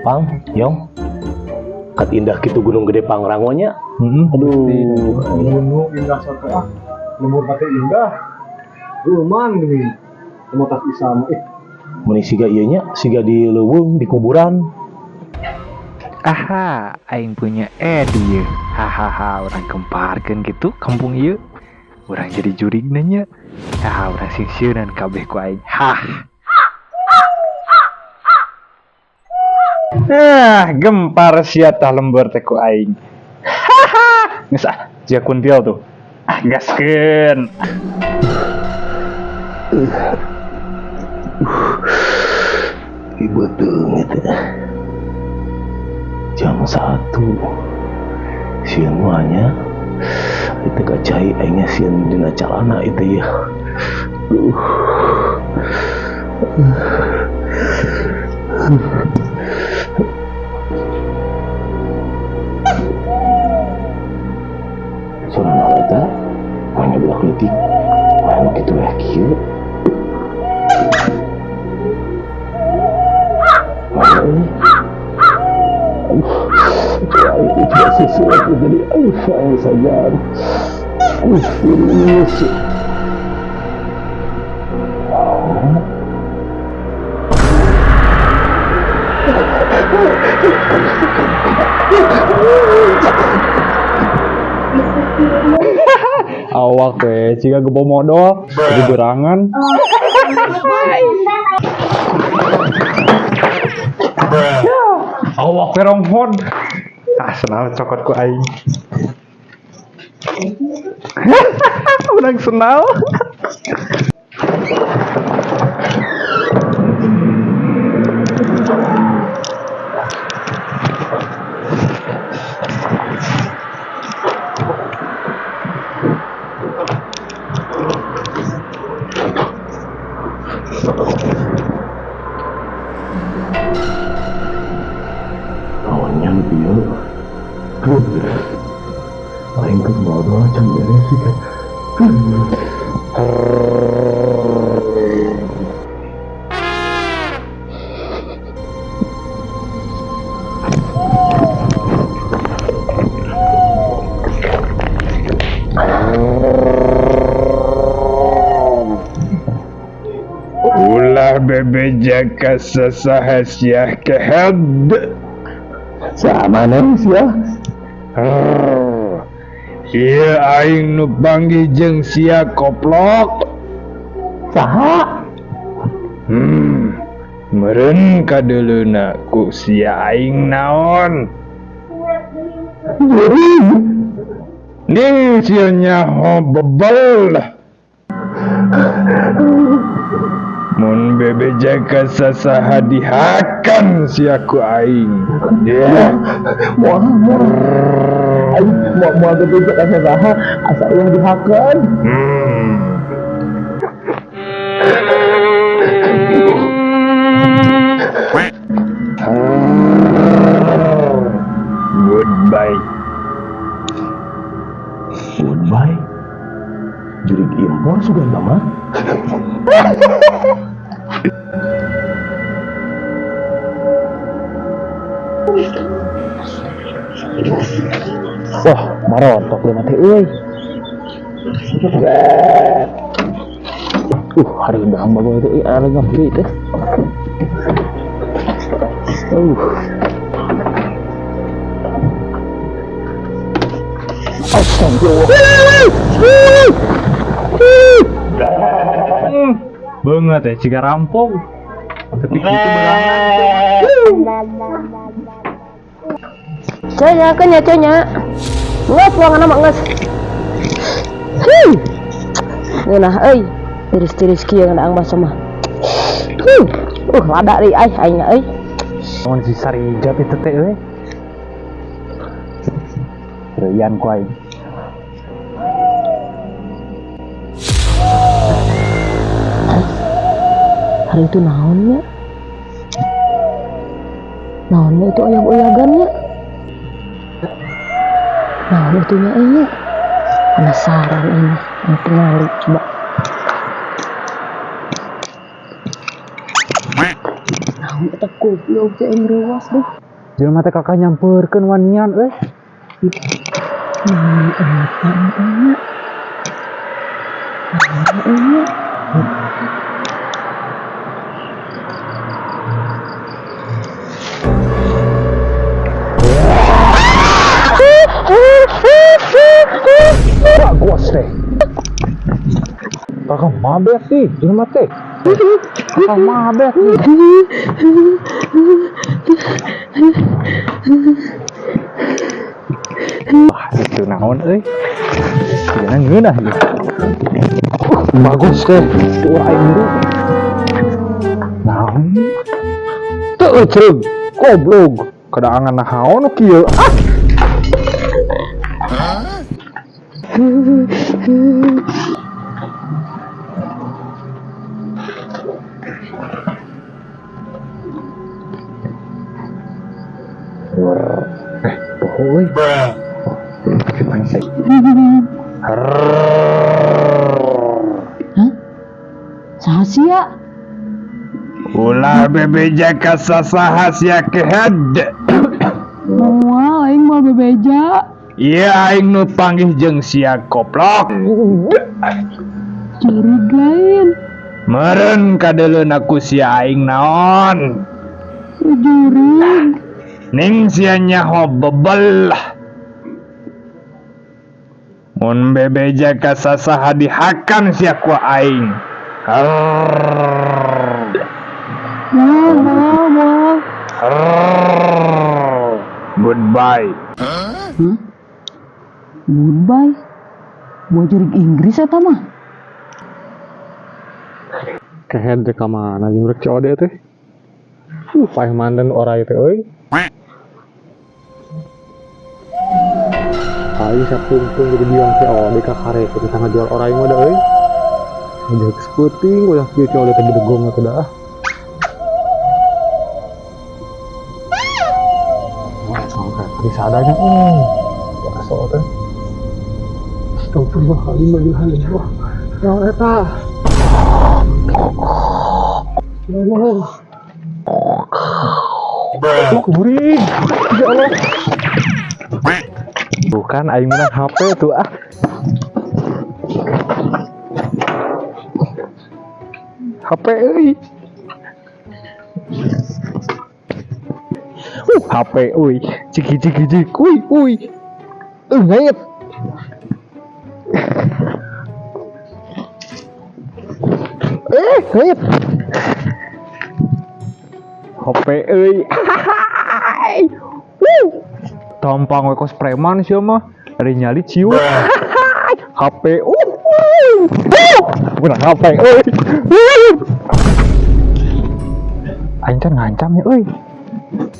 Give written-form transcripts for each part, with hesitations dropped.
Pang, Yong. Kat indah kitu Gunung Gede Pangrango nya. Heeh. Aduh. Gunung indah sampai ah. Lembur pate indah. Luman gini. Komunitas Islam. Eh, Meni siga ieu nya, siga di leuweung di kuburan. Aha, aing punya ide. Hahaha, urang gemparkeun gitu kampung ieu. Urang jadi jurigna nya. Haha, urang singsieunan kabeh ku aing. Hah. Ah, gempar sia tah lembur teh ku aing. Haha, geus ah, jia kuntil tuh. Ah, gaskeun. Ribet banget ya. Jam 1. Sieun mah nya. Itu kacai aingnya sieun dina calana itu ya. Duh. Suara naon eta? Mana budak leutik? Mana kitu weh kieu? Mana euy? Aduh, coba ini coba sesuatu jadi aduh saya saja. Aduh, serius. Oh. Awak teh jika gebo modal jadi berangan. Awak teh ronghon. Ah, senal cokot ku aing. Urang senal. Naonnya nu ieu? Aing keur modal can beres sih kan. Ulah bebeja ka sasaha sia kehed. Sama nih sia. Ieu aing nu panggih jeung sia koplok. Saha? Meureun kadeuleuna ku sia aing naon? Jurig. Nih sia nyaho bebel. Mun bebeja ka sasaha dihakan sia ku aing. Ya. Moal moal. Aing moal moal bebeja ka sasaha asa ulah dihakan. Goodbye. Goodbye. Jurig impor sugan mama. Wah, marontok lu mati euy. Hari dang bagus itu, ada ngopi itu. Astagfirullah. Banget ya, jika rampung. Tapi gitu berangan. Conya, kenya, conya. Nges, buang nama nges. Huh. Ngeunah euy. Tiris-tiris kieu ngeunah ang basa mah. Huh. Lada deui ai aing euy. Mun si Sarijat itu teh euy. Reuyan ku aing. Hari itu naonnya? Naonnya itu oyag-oyagannya? Naon itunya ini? Penasaran ini, mau kenali coba. Naon itu Goblok teh aing reuwas deh. Jelema teh kakak nyamperkeun wanian euy. Nah, eta nya. Nya. Bagus teh. Kakak mabek sih, jelema teh. Kakak mabek nih. Wah, itu naon euy. Jangan ngeunah ieu. Bagus teh, itu aing dulu. Naon? Teu euceug, goblok. Kedaangan naon nu kieu? Ah. Poho euy. Hah? Saha sia? Ulah bebeja ka sasaha sia kehed. Moal aing moal bebeja. Ieu aing nu panggih jeung sia koplok. Jurig lain. Meureun kadeuleun ku sia aing naon. Jurig. Ning sia nyaho bebel. Mun bebeja ka sasaha dihakan sia ku aing. Moal moal moal. Goodbye. Hah? Goodbye? Mau jurig Inggris eta mah? Kehed teh ka mana jeung rek COD teh? Paeh mandan orai teh euy. Aing sapungpung jadi biang COD ka karek kita ngajual orai mah da euy. Udah geus peuting udah kieu COD teh bedegong atuh da ah. Wah, sampai tadi sadanya. Bakso teh. Astagfirullahaladzim, wah. Naon eta? Ya Allah. Goblok jurig. Ya Allah. Bukan aing menang HP tuh ah. HP euy. HP euy. Ciki ciki cik. Uy uy. Ngait. Ngait. HP euy. Tampang we kos preman sia mah. Ari nyali ciut. HP. Menang HP euy. Aing can ngancam ya euy.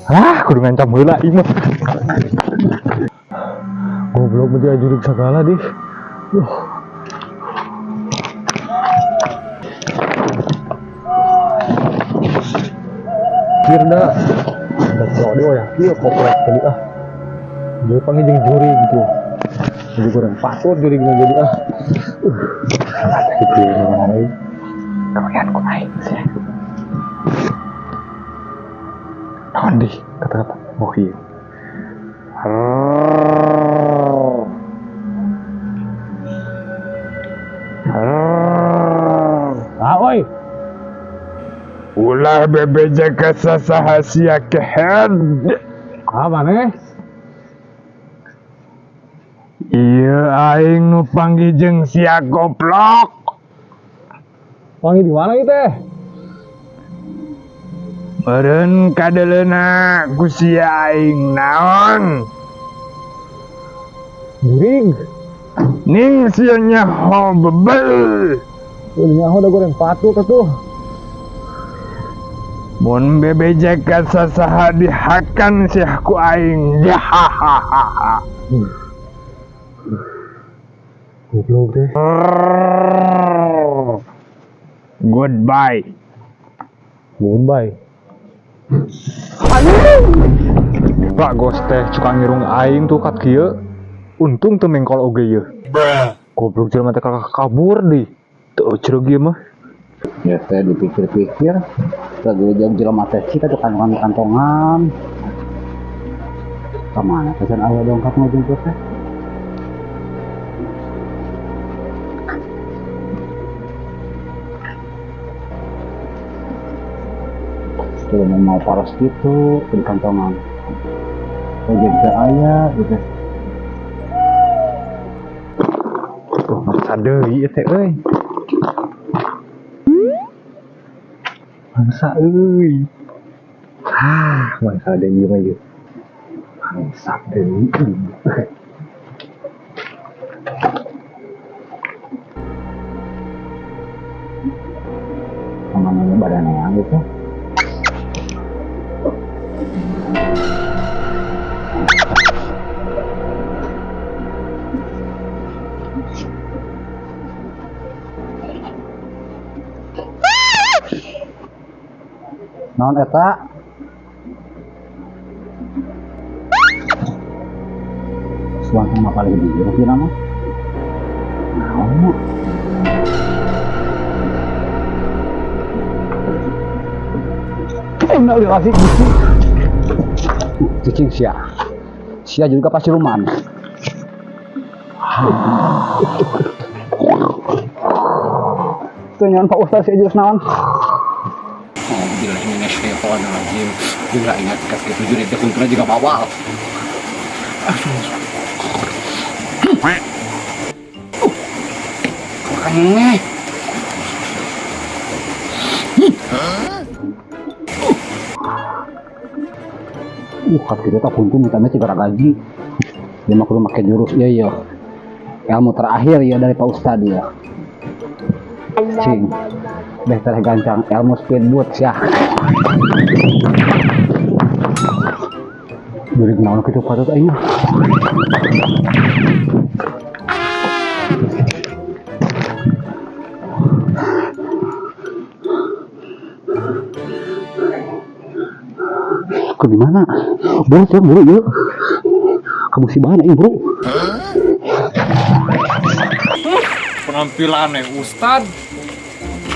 Ah, kudu ngancam heula ieu mah. Goblok mah dia jurig sagala dih. Duh. Pikir dah. Da COD oh ya, ieu koplek tadi ah. Jadi panggil jeung jurig gitu. Jadi goreng patut jurigna jadi ah. Gitu mana euy. Kawean ku aing sia. Naon dih kata-kata. Oh iya. Ah oi. Ulah bebeja ka sasaha sia kehed. Ah maneh? Ieu aing nu panggih jeung sia goblok. Panggih di mana ieu teh? Meureun kadeuleuna ku sia aing naon? Jurig. Ning sia nyaho bebel. Euy nyaho da goreng patut atuh. Mun bebeja ka sasaha dihakan sia ku aing. Hahaha. Goblok teh. Goodbye. Goodbye. Pak gos teh suka ngirung aing tuh kat kieu. Untung teu mengkol oge ieu. Goblok jelema teh kakak kabur dih. Teu euceug ieu mah. Ya teh dipikir-pikir, Lagi jauh jelema teh cik atuh kantongan-kantongan. Ka mana teh can aya dongkap ngajemput teh? Tuh mau paros gitu di kantongan. Ojek teh aya gitu. Tuh maksa deui ieu teh euy. Mangsa euy. Ah, mangsa deui mah ieu. Mangsa deui. Namanya badannya yang gitu. Naon eta? Suan mah paling di jero kira mah. Naon mah? Enak dikasih gitu. Cicing sia. Sia juga pasti luman. Tuh nyawan Pak Ustaz sia jurus naon? Minasyaitonirrajim. Gila ingat kas gitu jurik teh kuntuna juga bawal. Kene. Kat kitu tah kuntu minta tiga gaji. Dia mah kudu make jurus ieu ieu. Ilmu terakhir ya dari Pak Ustad ya. Cing. Beh tereh gancang ilmu speedboat ya. Jurig naon kitu patut aing mah. Ke gimana? Buru tuh, buru yuk. Kemusibahan aing, buru. Penampilan Ustad.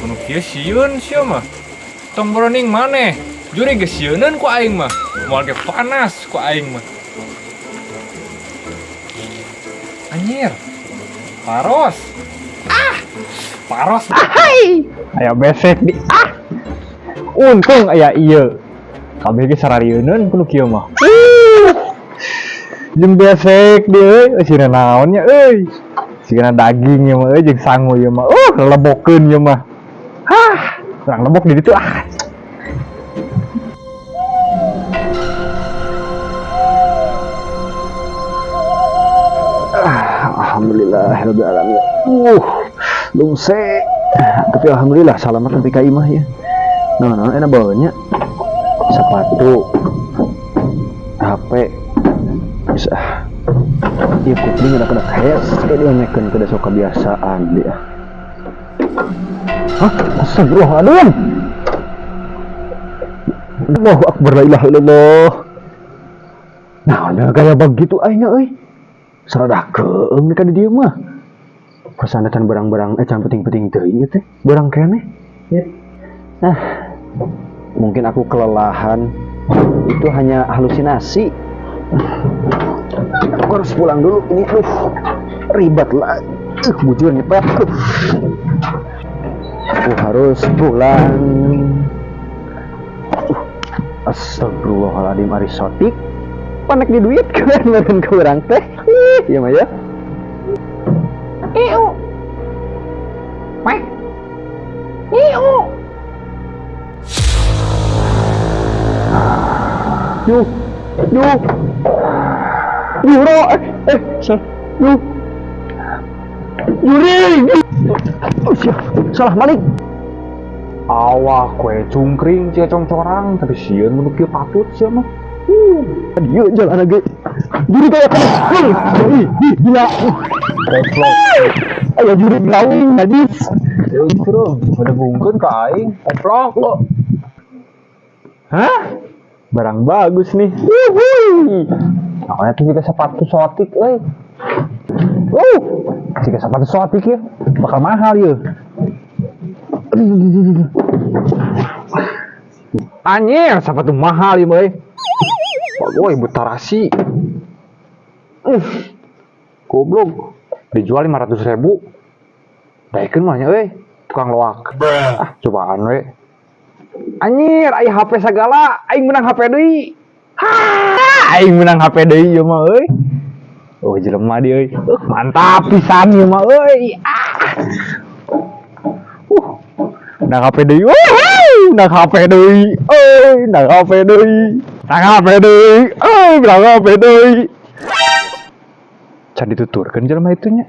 Kuno kieu sieun sia mah. Tong boroning maneh. Juri geus sieuneun ku aing mah. Moal ge panas ku aing mah. Anjir. Paros. Ah. Paros. Ahai. Aya besek di ah. Untung aya ieu. Kabeh ge sararieuneun kuno kieu mah. Jeung besek di euy, sina naon nya euy. Sigana daging ieu mah euy jeung sangu ieu mah. Lebokeun ieu mah. Hah, kurang lebok di ditu ah. Alhamdulillah rabbil alamin. Lungse. Tapi alhamdulillah salamat sampai ka imah ya. Nah, nah, enak bawanya. Sepatu, HP, bisa. Iya kuping ada kena hes, kayak dia nyekeun ke desa kebiasaan dia. Hah? Astagfirullahaladzim. Allahu akbar la ilaha illallah. Nah, ada gaya begitu aing euy. Saradah keung ka di dieu mah. Perasaan can barang-barang can penting-penting teuing ieu teh, barang keneh. Ya. Nah, mungkin aku kelelahan. Itu hanya halusinasi. Aku harus pulang dulu ini, aduh. Ribet lah. Bujur nyepet. Aduh. Aku harus pulang. Astagfirullahaladzim, ari sotik. Panek di duit kalian meureun ke urang teh. Ih, ieu mah ya. Iu. Weh. Iu. Yuh. Yuh. Yuro, yuh. Yuri. Oh, salah balik. Awak kue cungkring cia congcorang tapi sieun mun kieu patut sia mah. Dieu jalan lagi. Juri kayak kan. Ih, gila. Goblok. Ayo juri laung najis. Euy, pada bungkeun ka aing. Goblok. Hah? Barang bagus nih. Wuhui. Nah, itu juga sepatu sotik euy. Jika sepatu sotik ya, bakal mahal ya. Anjir, sepatu mahal ieu mah euy. Wah, ibu tarasi. Goblok. Dijual 500.000. Daekeun mah nya euy, tukang loak. Ah, cobaan we. Anjir, aya HP sagala, aing menang HP deui. Ha, aing menang HP deui ieu mah euy. Oh, jelema dia euy. Mantap pisan ieu mah euy. Ah. Menang HP deui. Menang HP deui. Euy, menang HP deui. Menang HP deui. Euy, menang HP deui. Can dituturkeun jelema itu nya.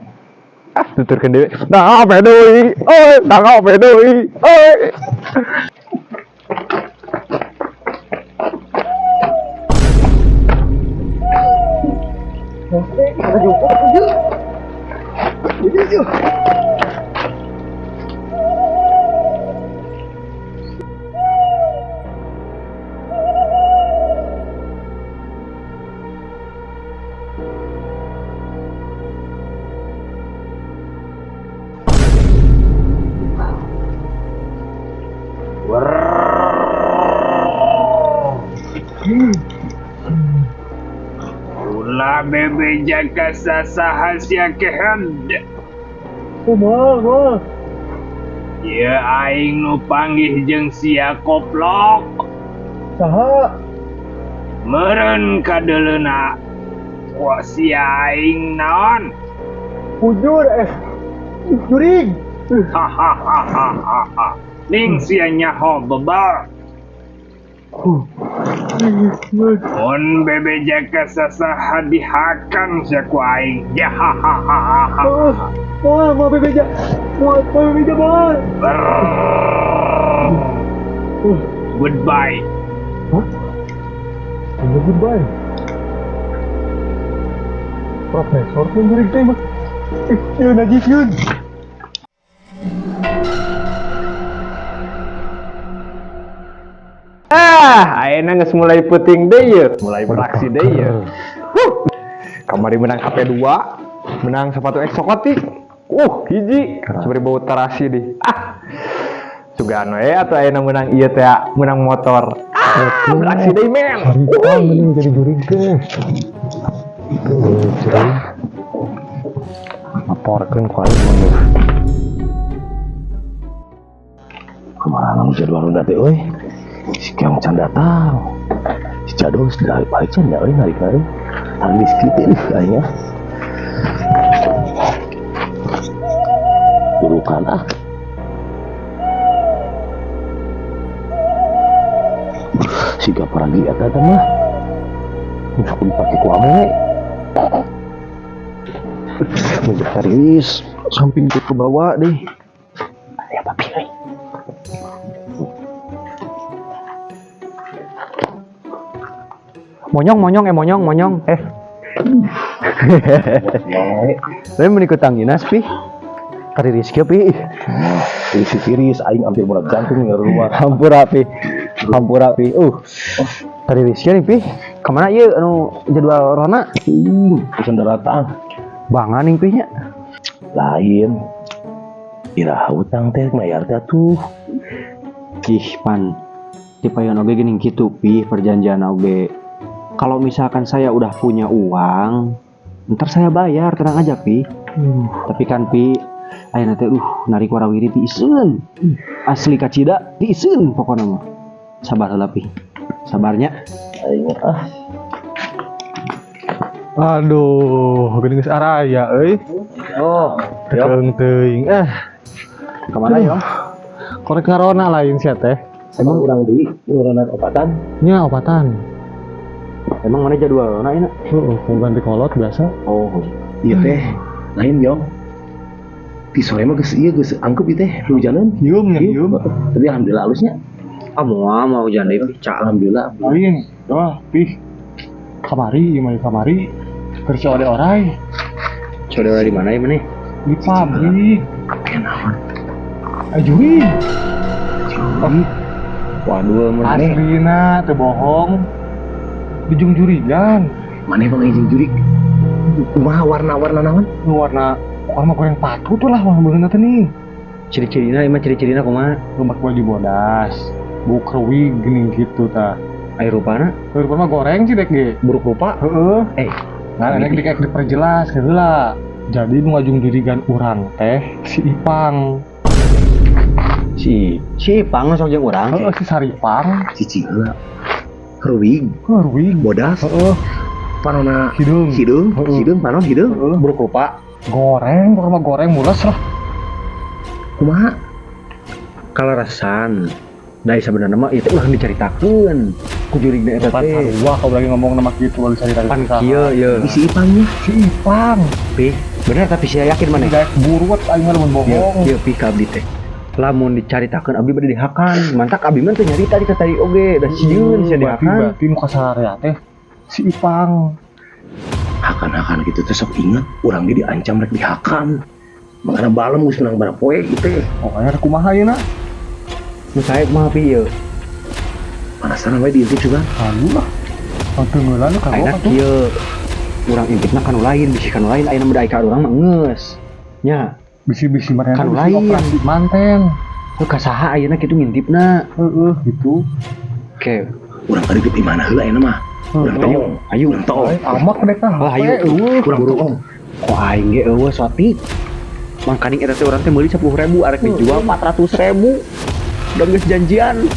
Ah, tuturkeun deui. Menang HP deui. Euy, menang HP deui. Euy. Ulah bebeja ka sasaha sia kehed. Kumaha? Ieu aing nu panggih jeung sia koplok. Saha? Meureun kadeuleuna. Ku sia aing naon? Bujur jurig. Hahaha. Ning sia nyaho bebal. Mun bebeja ka sasaha dihakan sia ku aing. Ya hahaha. Wah, mau bebeja. Mau bebeja moal. Goodbye. Hah? Goodbye. Profesor pun jurig teh mah. Yun najis yun. Ah, ayeuna geus mulai peuting deui ye, mulai beraksi deui ye. Huh. Kamari menang HP 2, menang sepatu eksotik. Hiji, seperti bau terasi deh. Ah. Sugan we atuh ayeuna menang ieu teh, menang motor. Ah, beraksi deui men. Harita mending jadi jurig teh. Jurig. Laporkeun ku aing mah. Kemana nu jadwal ronda teh euy? Si Keong can datang. Si Jadul sudah balik can ya euy narik-narik. Tangis kitu deh aing ah. Burukan ah. Siga paragi eta teh mah. Sok dipake ku ame. Menjak taris samping ke bawah deh. Aya papi euy. Monyong, monyong, monyong, monyong, Tapi menikut tangginas, pi. Kari rizky, pi. Tiris, tiris, aing hampir murag jantung ya rumah. Hampura, pi. Hampura, pi. Kari rizky nih, pi. Kemana ieu anu jadwal rona? Pesan datang. Bangan nih, pi nya. Lain. Iraha utang teh mayar teh tuh. Ih, pan. Dipayon oge geuning kitu, pi, perjanjian oge. Kalau misalkan saya udah punya uang, ntar saya bayar, tenang aja, pi. Tapi kan, pi, ayeuna teh narik warawiri ti iseun. Asli kacida ti iseun pokona mah. Sabar heula, pi. Sabarnya. Aing ah. Aduh, geuning geus araya euy. Oh, Tekeung teuing. Kemana yo? Korek ngarona lain sia teh. Emang urang deui, urang opatan? Nya opatan. Emang mana jadwal na ini? Heeh, mau ganti kolot biasa. Oh, iya teh. Lain yo. Di sore mah geus ieu geus angkep ieu teh hujanan. Hium nya hium. Tapi alhamdulillah halusnya. Ah, moal hujan deui pi. Alhamdulillah. Lain, wah, pi. Kamari, ieu mah kamari. Keur ode orai. Ode orai di mana ieu maneh? Di pabrik. Kenaon? Jurig. Jurig. Waduh, mun maneh. Aslina teu bohong. Dijung jurigan. Maneh bang izin jurig. Kumaha warna-warna naon? Warna warna goreng patu tuh lah warna beungeutna teh nih. Ciri-cirina ieu mah ciri-cirina kumaha? Lu make baju bodas. Bukruwig geuning kitu tah. Ai rupana? Rupa mah goreng sih dek ge. Buruk rupa? Heeh. Eh, Nah, rek dek diperjelas heula. Jadi nu ngajung-jurigan urang teh si Ipang. Si si Ipang nu sok jeung urang. Heeh, si Saripang. Cicing heula. Ruwig, Heuh, ruwig. bodas, Heeh, panona hideung. hideung, Heeh. hideung panon hideung. Heeh. Buruk rupa. Goreng, pokoknya mah goreng mules lah. Kumaha? Kalarasan. Da sebenarnya mah ieu teh ulah dicaritakeun ku jurigna eta Pan teh. sarua kalau lagi ngomong nama gitu lalu cari Pan kieu ye. Si Ipangnya. Si Ipang. Pi, bener tapi sia yakin maneh. Daek buruat aing mah lamun Kieu bohong. kieu pi ka abdi teh. Lamun dicaritakeun abdi bade dihakan. Mantak abdi mah teu nyarita di tadi oge, da sieun sia Berarti dihakan. berarti nu kasarea teh si Ipang. Hakan-hakan gitu teh sok inget urang ge diancam rek dihakan. Makana balem geus menang bara poe gitu. Pokoknya rek kumaha ieu na? Nu sae mah pi ieu. Penasaran we diintip juga. Hayu lah. Teu ngeulan kagok Ayeuna atuh. kieu urang intipna kanu lain, bisi kanu lain ayeuna mah da ka urang mah geus. Nya, Bisi-bisi manehna Kanu bisi lain. operasi manten. heuh ka saha ayeuna kitu ngintipna. Heeh, gitu. Oke, Urang ka di mana heula ayeuna mah. Urang toong. ayo. Urang toong. Lain amak dek tah. Wah, ayo. Eueuh. Urang toong. Kok aing ge eueuh sotik. Mangkaning eta teh urang teh meuli 10.000 arek dijual 400.000. Dan geus janjian.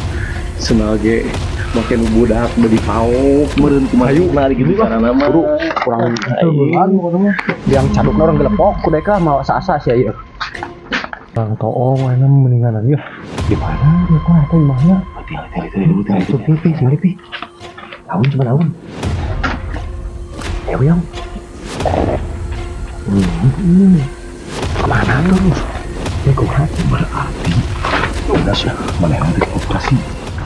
Senal ge make nu budak beuh paok meureun kumaha nah gitu carana mah. Buru, kurang Teu ngeulan pokoknya mah. biang cadukna urang gelepok ku deka mau asa-asa sia ieu. Urang toong ayeuna mendingan lagi lah. Di mana? Ya kok eta imahna? Hati-hati hati-hati hati-hati. Itu pi pi, sembari pi. Laun coba laun. Ayo yang. Kemana tuh? Ya kumaha? Berarti udah sih manehna teh operasi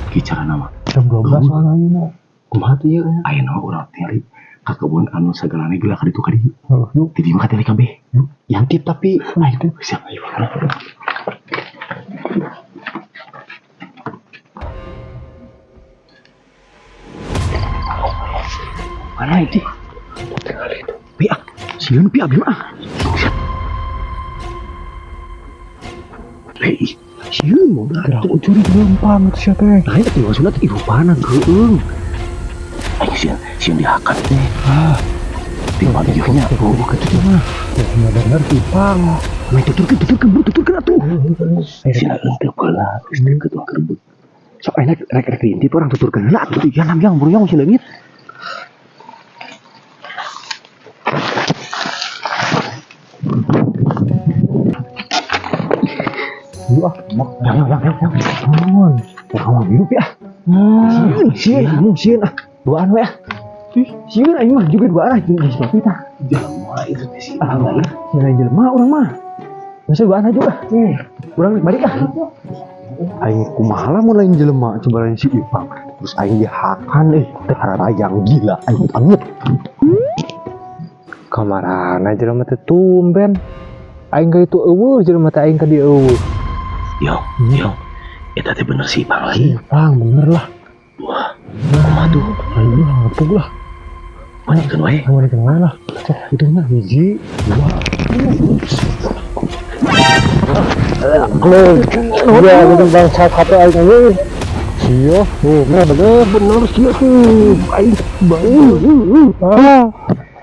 ki carana mah. Jam 12 soalnya ayeuna. Kumaha tuh ieu? Ayeuna mah urang tingali ka kebun anu sagalana geula ka ditu ka dieu. Heeh, yuk. Di dieu mah katingali kabeh. Yantip tapi Ayo siap ayo. mana itu? Pi ah, sieun pi abi mah. Hei, sieun modal. Gerak curi lempang atuh sia teh. Nah, itu maksudna teh irupana geueung. Ayo sieun, sieun dihakan teh. Ah, Timbal ieu nya. Oh, kitu teh mah. ya bener si Ipang. Mah tuturkeun tuturkeun buru tuturkeun atuh. Sina henteu baheula, geus deukeut mah kerebut. Sok enak rek rek diintip urang tuturkeun heula atuh yang yang buru yang si leungit. Yuk ah, mak. Yang yang yang yang. Naon? Ya kamu biru pi ah. Sieun sieun kamu sieun ah. Duaan we ah. Ih, sieun aing mah juga duaan ah jeung si Sofi tah. Jelema itu teh si Ah, sieun aing jelema urang mah. Masa duaan aja ah. Urang balik ah. Aing kumaha lah mun lain jelema coba lain si Ipang. Terus aing dihakan eh teh hararayang gila aing amit. Kamarana jelema teh tumben. Aing ka itu eueuh jelema teh aing ka dieu eueuh. Yo, yo. Eta teh bener si Ipang lain. Ipang bener lah. Wah, kumaha tuh? Ayo lah, ngepung lah. Manikeun wae. Manikeun wae lah. Sok itu mah hiji, dua. Iya, bener bangsat HP aing anjing. Iya, oh, bener bener bener sia tuh. Aing bang. Ah,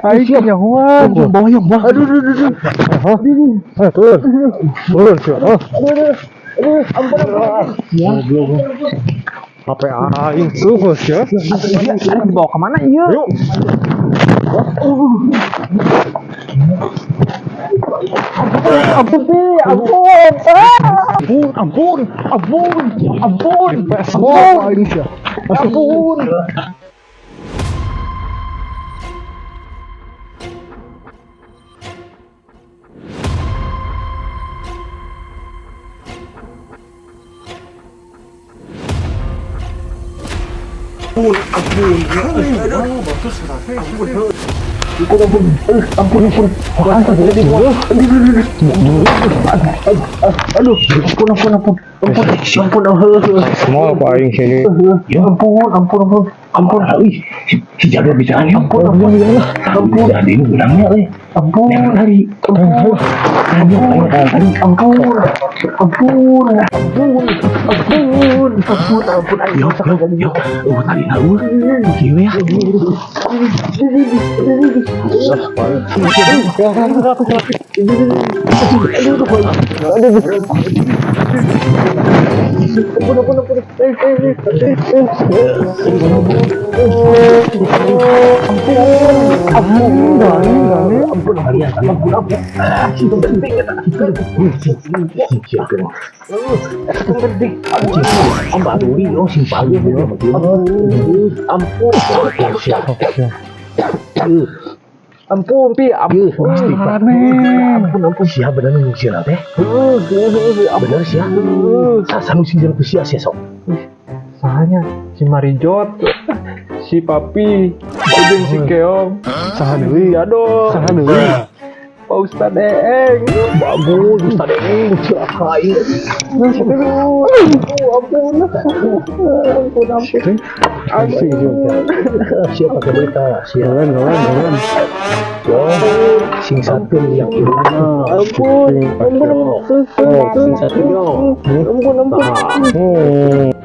aing kanyahoan. Bawa yang bawa. Aduh, aduh, aduh. Ah, turun. Turun sia. Oh. Aduh, ampun, ampun. Ya. Goblok. HP aing tuh sia. Iya, dibawa kemana iya? Yuk. Ampun, Pi, ampun. Ampun, ampun, ampun, ampun, ampun, ampun. Ampun, ampun. Aduh, ampun, ampun, ampun. Ampun, ampun, ampun. Semua apa aing sini. Ya ampun, ampun, ampun. Ampun, euy. Si Jadul bicara ya. Ampun, ampun, ampun. Jadi ini benangnya euy. Ampun. Tadi. Ampun. Ampun, ampun, ampun, ampun, ampun, ampun, ampun, yo, yo, yo, oh, tadi na euy, kieu ya. Ampun, pi, ampun. Ampun, ampun, sia bener nu sia teh. Bener sia. Sasa nu sing ku sia sia sok. Sahanya si Marijot, si Papi, jeung si Keong, Saha deui? Jadol, Saha deui? Pak Ustad Eeng. Bagus, Ustaz Eeng, celaka ieu. Ampun, ampun, ampun. Asing juga. Siapa pakai berita? Siapa? Jalan, jalan, jalan. Yo, sing satu yang ieu. Ampun, ampun, Yo, sing satu yo. ampun, ampun. Hmm.